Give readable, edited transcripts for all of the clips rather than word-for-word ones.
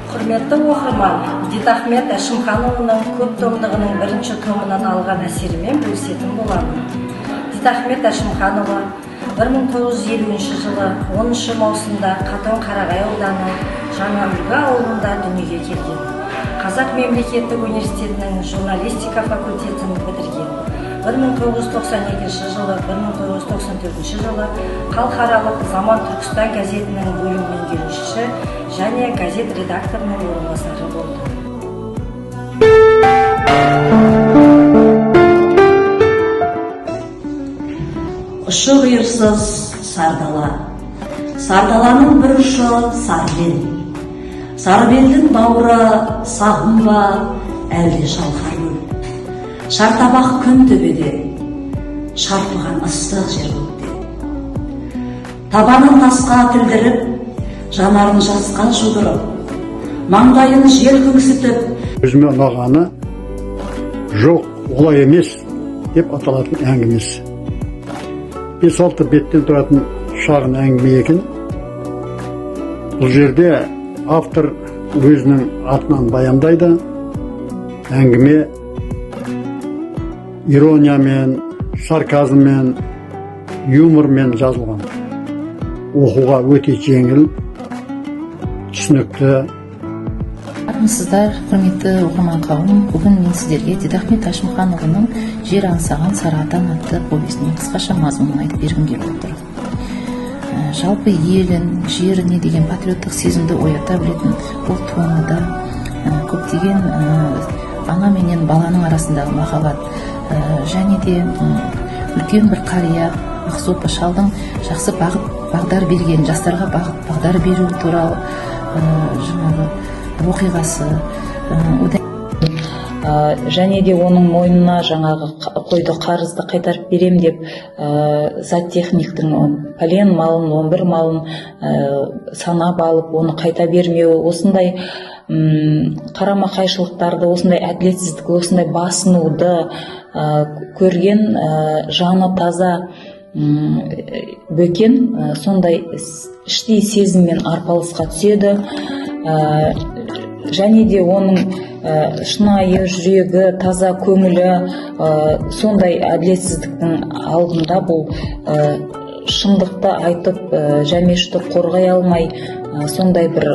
Құрметті оқырман, Дидахмет Әшімханұлының көп томдығының бірінші томынан алған әсерімен бөлісетін боламын. Дидахмет Әшімханұлы 1950 жылы 10 маусымда Қатон-Қарағай ауданы Жаңаүлгі ауылында дүниеге келген. Қазақ мемлекеттік университетінің журналистика факультетін бітірген. 1992 жылы, 1994 жылы халықаралық «Заман Түркістан» газетінің бөлім меңгерушісі және газет редакторының орынбасары болды. Ұшы-қиырсыз сардала. Сардаланың бір ұшы Сарыбел. Сарыбелдің бауыры Сағым ба, әлде Шалқар көл. Шартабақ күн төбеде, шарпыған ыстық жер көкте. Табанын тасқа тілдіріп, жанарын жасқа жудырып, маңдайын жел күңсітіп, Өзіме ұнағаны «Жоқ, олай емес» деп аталатын әңгімесі. 5-6 беттен тұратын шағын әңгіме екен. Бұл жерде автор өзінің атынан баяндайды. Әңгіме ирониямен, сарказммен, юмормен жазылған. Оқуға өте жеңіл, түсінікті. Армысыздар, құрметті оқырман қауым! Бүгін мен сіздерге Дидахмет Әшімханұлының «Жер аңсаған сары атан» атты повесінің қысқаша мазмұнын айтып бергім келіп отыр. Жалпы елін, жеріне деген патриоттық сезімді оята білетін бұл туындыда көптеген ана менен баланың арасындағы махаббат, және де үлкен бір қария Ақсопы шалдың жақсы бағыт бағдар берген, жастарға бағыт бағдар беру туралы жаңағы оқиғасы, одан Және де оның мойнына жаңағы қойды, қарызды қайтарып берем деп, зоотехниктің пәлен малын, 11 малын санап алып, оны қайта бермеуі, осындай қарама қайшылықтарды, осындай әділетсіздік, осындай басынуды көрген жаны таза Бөкен сондай іштей сезіммен арпалысқа түседі. Және де оның шынайы жүрегі, таза көңілі сондай әділетсіздіктің алдында бұл шындықты айтып, Жәмешті қорғай алмай, сондай бір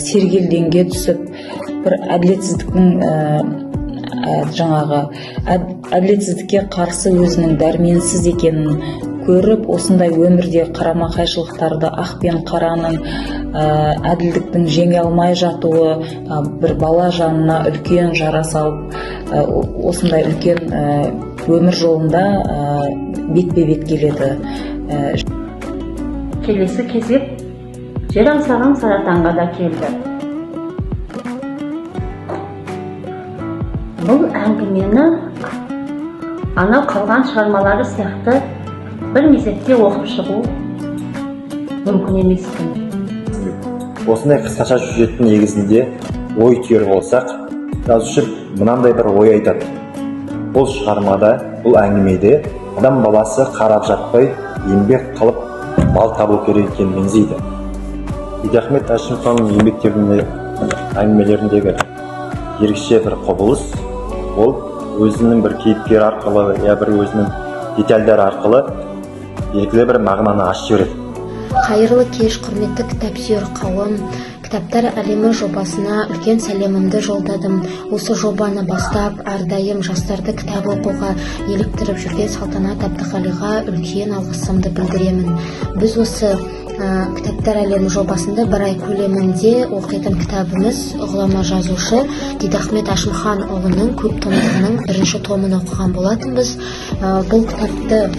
сергелдеңге түсіп, бір әділетсіздіктің жаңағы әділетсіздікке қарсы өзінің дәрменсіз екенін көріп, осындай өмірде қарама қайшылықтарды, ақ пен қараның, әділдіктің жеңе алмай жатуы бір бала жанына үлкен жара салып, осындай үлкен өмір жолында бетпе бет келеді. Келесі кезек «Жер аңсаған сары атанға» да келді. Бұл әңгімені анау қалған шығармалары сияқты бір мезетте оқып шығу мүмкін емес. Осындай қысқаша сюжеттің негізінде ой түйер болсақ, жазушы мынандай бір ой айтады. Бұл шығармада, бұл әңгімеде адам баласы қарап жатпай, еңбек қылып мал табу керек екенін меңзейді. Дидахмет Әшімханның еңбектерінде, әңгімелеріндегі ерекше бір құбылыс: ол өзінің бір кейіпкері арқылы я бір өзінің детальдары арқылы белгілі бір мағынаны ашып жібереді. Қайырлы кеш, құрметті кітап сүйер қауым! «Кітаптар әлемі» жобасына үлкен сәлемімді жолдадым. Осы жобаны бастап, әрдайым жастарды кітап оқуға еліктіріп жүрген Салтанат Әбдіқалиға үлкен алғысымды білдіремін. Біз осы «Кітаптар әлемі» жобасында бір ай көлемінде оқитын кітабымыз ғұлама жазушы Дидахмет Әшімханұлының көп томдығының бірінші томын оқыған болатынбыз. Бұл кітапты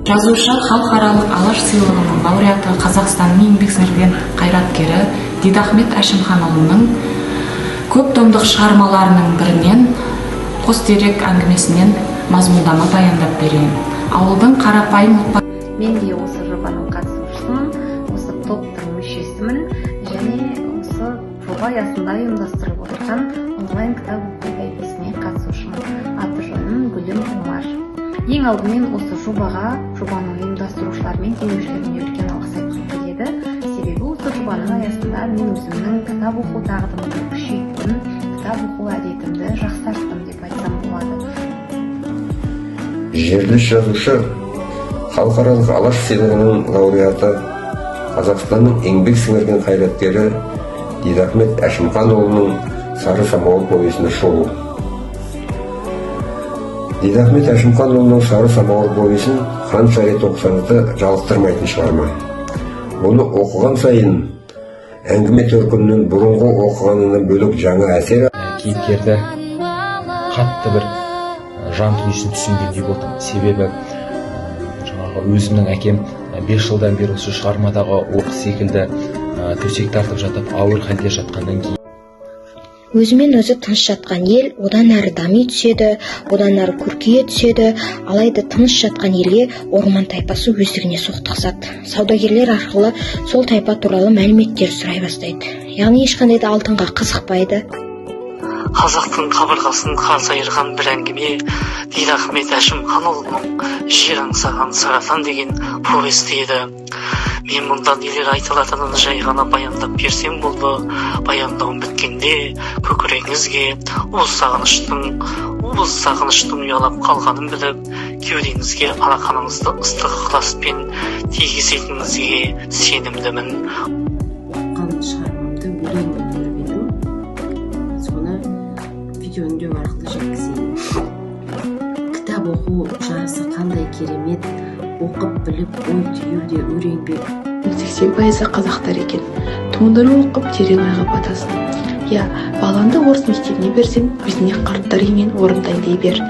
Жазушы, халықаралық «Алаш» сыйлығының лауреаты, Қазақстанның еңбек сіңірген қайраткері Дидахмет Әшімханұлының көп томдық шығармаларының бірінен, «Қос терек» әңгімесінен мазмұндама баяндап берейін. Ауылдың қарапайым Мен де осы жобаның қатысушысымын, осы топтың мүшесімін және осы жоба аясында ұйымдастырылып отырған онлайн кітап оқу бәйгесіне қатысушымын. Аты жөнім Гүлім Омар. Ең алдымен осы жобаға, жобаның ұйымдастырушылары мен демеушілеріне үлкен алғыс айтқым келеді, себебі осы жобаның мен өзімнің кітап оқу дағдымды күшейттім, кітап оқу әдетімді жақсарттым деп айтсам болады. Жерлес жазушы, Халықаралық «Алаш» сыйлығының лауреаты, Қазақстанның еңбек сіңірген қайраткері Дидахмет Әшімханұлының «Сары самауыр» повесіне шолу. Дидахмет Әшімханұлының «Сары самауыр» повесін қанша рет оқысаңыз да, жалықтырмайтын шығарма. Бұны оқыған сайын әңгіме төркінінен бұрынғы оқығанынан бөлек жаңа әсер Кейіпкерді қатты бір жан дүниесін түсінгендей болдым, себебі жаңағы өзімнің әкем 5 жылдан бері осы шығармадағы оқ секілді төсек тартып жатып, ауыр халде жатқаннан кейін Өзімен өзі тыныш жатқан ел одан әрі дами түседі, одан әрі көркейе түседі. Алайда тыныш жатқан елге орман тайпасы өздігіне соқтығысады. Саудагерлер арқылы сол тайпа туралы мәліметтер сұрай бастайды, яғни ешқандай да алтынға қызықпайды. Қазақтың қабырғасын қарс айырған бір әңгіме Дидахмет Әшімханұлының «Жер аңсаған сары атан» деген повесті еді. Мен мұнда нелер айтылатынын жай ғана баяндап берсем болды. Баяндауым біткенде көкірегіңізге уыз сағыныштың ұялап қалғанын біліп, кеудеңізге алақаныңызды ыстық ықыласпен тигізетініңізге сенімдімін. Оқыған шығармамды өлең көріп едім, соны видеоүндеу арқылы жеткізейін. Кітап оқу жарысы қандай керемет! Оқып, біліп, ой түю де өр еңбек. 80%-ы қазақтар екен. Туындыны оқып, терең ойға батасың. Иә, балаңды орыс мектебіне берсең, өзіңе қарттар үйінен орын дайындай бер.